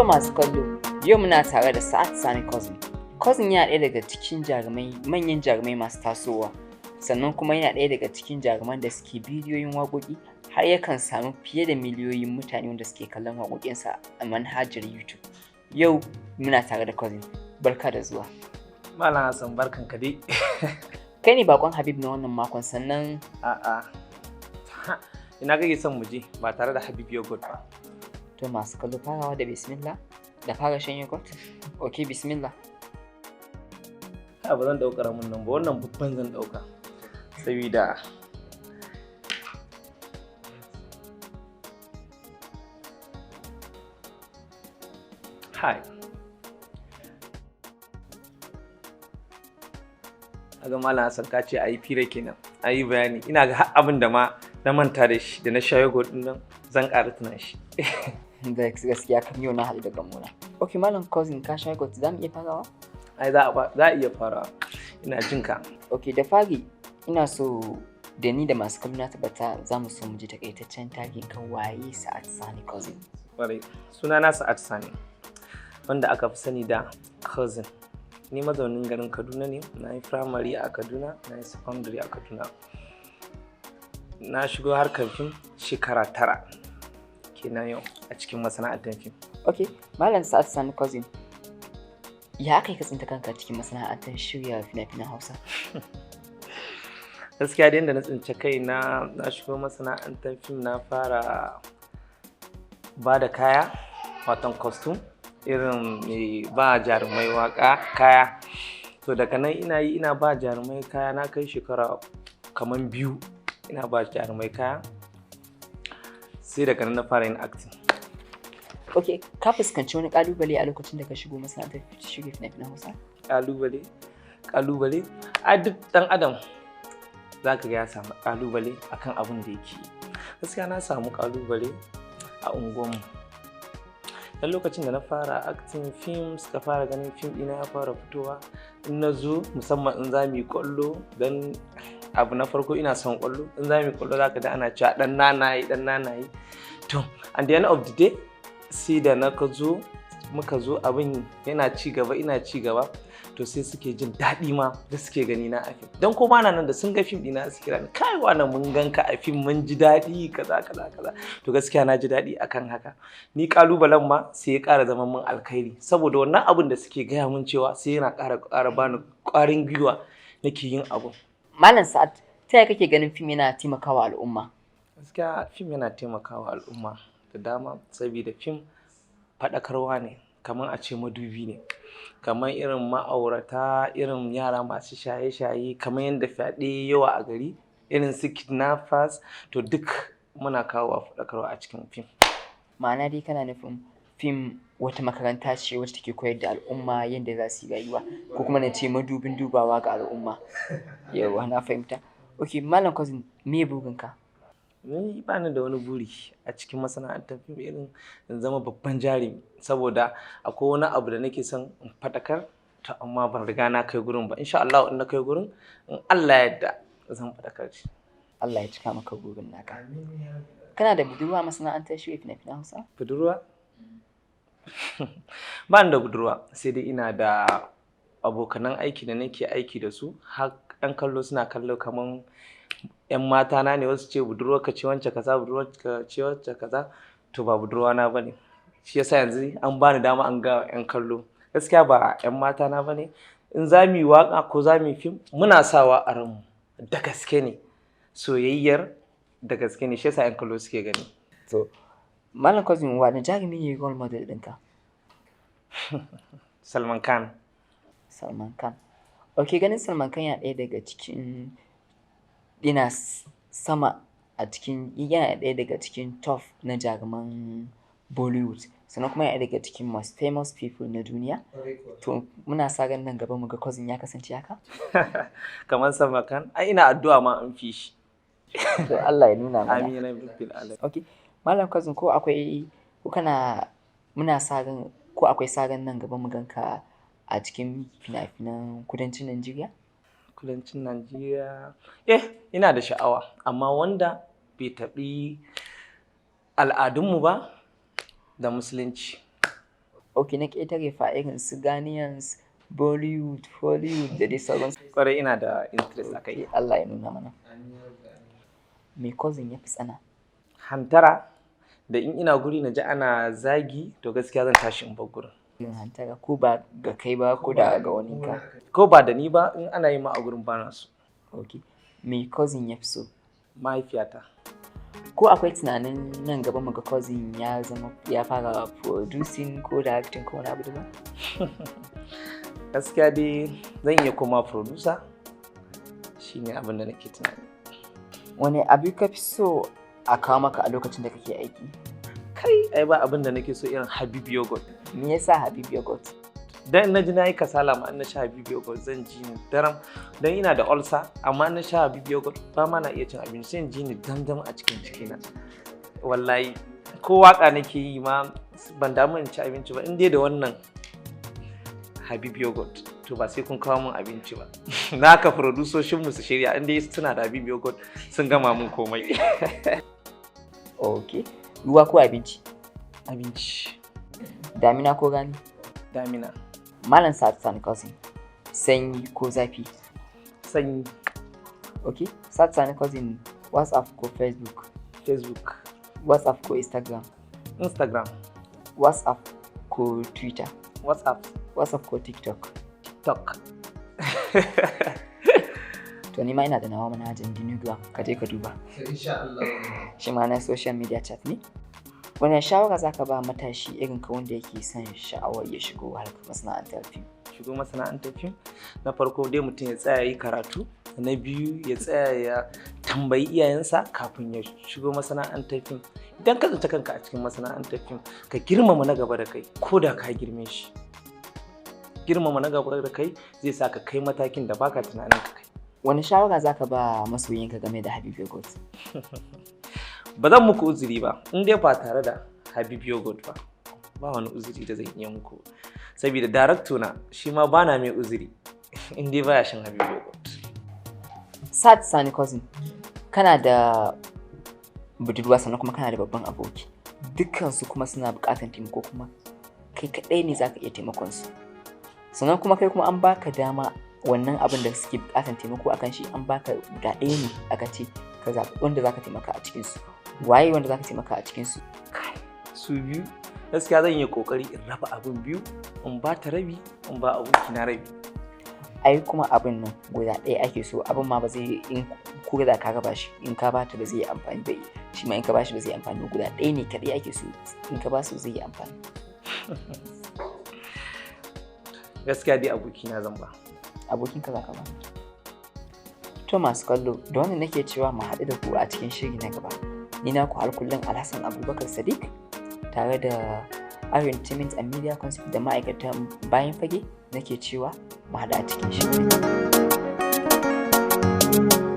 Masu kallo, yau muna tare da Sa'ad Sani Cousin. Cousin yana ɗaya daga cikin jarumai, manyan jarumai masu tasowa. Sannan kuma yana ɗaya daga cikin jaruman da suke bidiyoyin waƙoƙi, har yakan samu fiye da miliyoyin mutane wanda suke kallon waƙoƙinsa a manhajar YouTube. Yau muna tare da Cousin. Barka da zuwa. Malam Hassan, barkan ka dai. Kai ne bakon Habib na wannan makon, sannan A'a. Ina kake son mu je ba tare da Habib Yogurt ba? To masu kallo, farawa da bismillah da fara shan yogurt. Ok, bismillah. Ha, ba zan ɗauka ramin nan ba, wannan babban zan ɗauka. Sabida Hi. Aga Malam Hassan, ka ce a yi fira kenan, a yi bayani. Ina ga har abin da ma na manta da shi da na sha yogurt ɗin nan, zan ƙara tuna shi. Da gaskiya kan yau na haɗu da gamona. Ok, Malam Cousin, ka sha yogurt, za mu iya farawa? Ai za a iya farawa. Ina jin ka. Ok, da fari ina so da ni da masu kallo, na tabbata za mu so mu ji takaitaccen tarihin kan waye Sa'ad Sani Cousin. Ƙwarai. Sunana Sa'ad Sani, wanda aka fi sani da Cousin. Ni mazaunin garin Kaduna ne, na yi firamare a Kaduna, na yi secondary a Kaduna. Na shigo harkar fim shekara 9 kenan yau a cikin masana'antar fim. Ok, Malam Sa'ad Sani Cousin, ya aka yi ka tsinta kanka cikin masana'antar shirya fina-finan Hausa? Gaskiya da yadda na tsinci kai na na shigo masana'antar fim, na fara ba da kaya, watan costume, irin mai ba jarumai waka kaya. To daga nan ina yi, ina ba jarumai kaya, na kai shekara kamar 2 ina ba jarumai kaya. Sai daga nan na fara yin acting. Ok, ka fuskanci wani kalubale a lokacin da ka shigo masana'antar shirya fina-finan Hausa? Kalubale, kalubale, a duk dan adam za ka ga ya samu kalubale akan abin da yake yi. Gaskiya na samu kalubale a unguwanmu. Dan lokacin da na fara acting film, suka fara ganin film ɗina ya fara fitowa. In na zo, musamman in za mu yi kwallo, dan abu na farko ina son kwallo. In za mu yi kwallo, za ka ji ana cewa ɗan nanaye, ɗan nanaye. To, at the end of the day, sai da na ka zo muka zo abin yana ci gaba, ina ci gaba, to sai suke jin daɗi ma da suke gani na a fim. Don ko bana nan, da sun ga fim ɗina su kira ni, "Kai wannan, mun gan ka a fim, mun ji daɗi," kaza kaza kaza. To gaskiya na ji daɗi akan haka. Ni kalubalen ma sai ya ƙara zama min alkhairi, saboda wannan abin da suke gaya min cewa sai yana ƙara bani ƙwarin gwiwa nake yin abu. Malam Sa'ad, ta yaya kake ganin fim yana taimakawa al'umma? Gaskiya fim yana taimakawa al'umma da dama, saboda fim faɗakarwa ne, kamar a ce madubi ne. Kamar irin ma'aurata, irin yara masu shaye-shaye, kamar yadda fyaɗe yawa a gari, irin su kidnappers, to duk muna kawo faɗakarwa a cikin fim. Ma'ana dai kana nufin fim wata makaranta ce wacce take koyar da al'umma yadda za su yi rayuwa, ko kuma na ce madubin dubawa ga al'umma. Yawwa, na fahimta. Ok, Malam Cousin, me burinka? Ni ba ni da wani buri a cikin masana'antar fim irin in zama babban jarumi, saboda akwai wani abu da nake son in faɗakar, to amma ban riga na kai gurin ba. Insha Allah in na kai gurin, in Allah ya yarda, zan faɗakar shi. Allah ya cika maka burin naka. Kana da budurwa a masana'antar shirya fina-finan Hausa? Budurwa? Ba ni da budurwa, sai dai ina da abokanan aiki da nake aiki da su, har 'yan kallo suna kallo kaman 'yan mata na ne. Wasu ce budurwar ka ce wance kaza, budurwar ka ce wacce kaza. To ba budurwa na bane. Shi yasa yanzu an bani dama an ga 'yan kallo. Gaskiya ba 'yan mata na bane. In za mu yi waƙa ko za mu yi fim, muna sawa a ranmu da gaske ne. Soyayyar da gaske ne, shi yasa 'yan kallo suke gani. To, Malam Cousin, wane jarumi ne role model ɗinka? Salman Khan. Salman Khan. Ok, ganin Salman Khan yana ɗaya daga cikin, yana sama a cikin, yana ɗaya daga cikin top na jaruman Bollywood, sannan kuma yana ɗaya daga cikin most famous people na duniya. To muna sa ran nan gaba mu ga Cousin ya kasance haka? Kamar Salman Khan, ai ina addu'a ma in fi shi. To Allah ya nuna mana. Amin rabbil alamin. Ok, Malam Cousin, ko akwai, ko kana, muna sa ran, ko akwai sa ran nan gaba mu ganka a cikin fina-finan kudancin Najeriya? Kudancin Najeriya? Eh, ina da sha'awa, amma wanda bai taɓi al'adunmu ba da musulunci. Ok, na ƙetare fa, irin su Ghanaians, Bollywood, Hollywood da dai sauransu? Kwarai, ina da interest a kai. Ok, Allah ya nuna mana. Me Cousin ya fi tsana? Hantara, da in ina guri na ji ana zagi, to gaskiya zan tashi in bar gurin. Yin hantara, ko ba ga kai ba ko da ga wani ka? Ko ba da ni ba, in ana yi ma a gurin bana so. Ok. Me Cousin ya fi so? Mahaifiyata. Ko akwai tunanin nan gaba muga Cousin ya zama, ya fara producing ko directing ko wani abu daban? Gaskiya dai zan iya koma producer, shine abin da nake tunani. Wani abu ka fi so a kawo maka a lokacin da kake aiki? Kai, ai ba abin da nake so irin Habib yogurt. Me yasa Habib yogurt? Dan in naji nayi kasala ma, in na sha Habib yogurt zan ji ni daram. Dan ina da ulcer, amma in na sha Habib yogurt ba ma na iya cin abinci, sai in ji ni damdam a cikin cikina. Wallahi ko waka nake yi ma, ban damu in ci abinci ba in dai da wannan Habib yogurt. To ba sai kun kawo min abinci ba. Na ka produsoshin mu su shirya, in dai suna da Habib yogurt sun gama mun komai. Ok. Ruwa ko abinci? Abinci. Damina ko rani? Damina. Malam Sa'ad Sani Cousin, sanyi ko zafi? Sanyi. Ok. Sa'ad Sani Cousin, WhatsApp ko Facebook? Facebook. WhatsApp ko Instagram? Instagram. WhatsApp ko Twitter? WhatsApp. WhatsApp ko TikTok? TikTok. To, ni ma ina da nawa manhajan Dinugram, ka je ka duba. Insha Allah. Shi ma na social media chat ne. Wani shawara za ka ba matashi irin ka wanda yake son sha'awar ya shigo harkar masana'antar fim? Shigo masana'antar fim, na farko dai mutum ya tsaya yi karatu, na biyu ya tsaya ya tambayi iyayensa kafin ya shigo masana'antar fim. Idan ka tsinci kanka a cikin masana'antar fim, ka girmama na gaba da kai, ko da ka girme shi. Girmama na gaba da kai zai sa ka kai matakin da baka tunanin ka kai. Wani shawara za ka ba masoyinka game da Habib Yogurt? Ba zan muku uzuri ba in dai ba tare da Habib yogurt ba. Ba wani uzuri da zan iya muku, saboda darakto na shi ma bana mai uzuri in dai baya shan Habib yogurt. Sa'ad Sani Cousin, kana da budurwa, sannan kuma kana da babban aboki. Dukkansu kuma suna buƙatar taimako, kuma kai kaɗai ne za ka iya taimakon su. Sannan kuma kai kuma an baka dama, wannan abin da suke buƙatar taimako akan shi, an baka guda ɗaya ne, aka ce ka zaɓi wanda za ka taimaka a cikinsu. Waye wanda za ka taimaka a cikinsu? Su biyu, gaskiya zan yi kokari in raba abin biyu, in ba ta rabi, in ba aboki na rabi. Ai kuma abin nan guda ɗaya ake so. Abin ma ba zai, in ko da ka raba shi, in ka bata ba zai yi amfani ba, shi ma in ka bashi ba zai yi amfani ba. Guda ɗaya ne kaɗai ake so, in ka ba su zai yi amfani. Gaskiya dai aboki na zan ba. Abokinka za ka ba. To, masu kallo, da wannan nake cewa mu haɗu da ku a cikin shiri na gaba. Ni na ku har kullum, Alhassan Abubakar Sadiq, tare da Arewa Entertainment and Media Concept da ma'aikatan bayan fage, nake cewa mu haɗu a cikin shiri na gaba.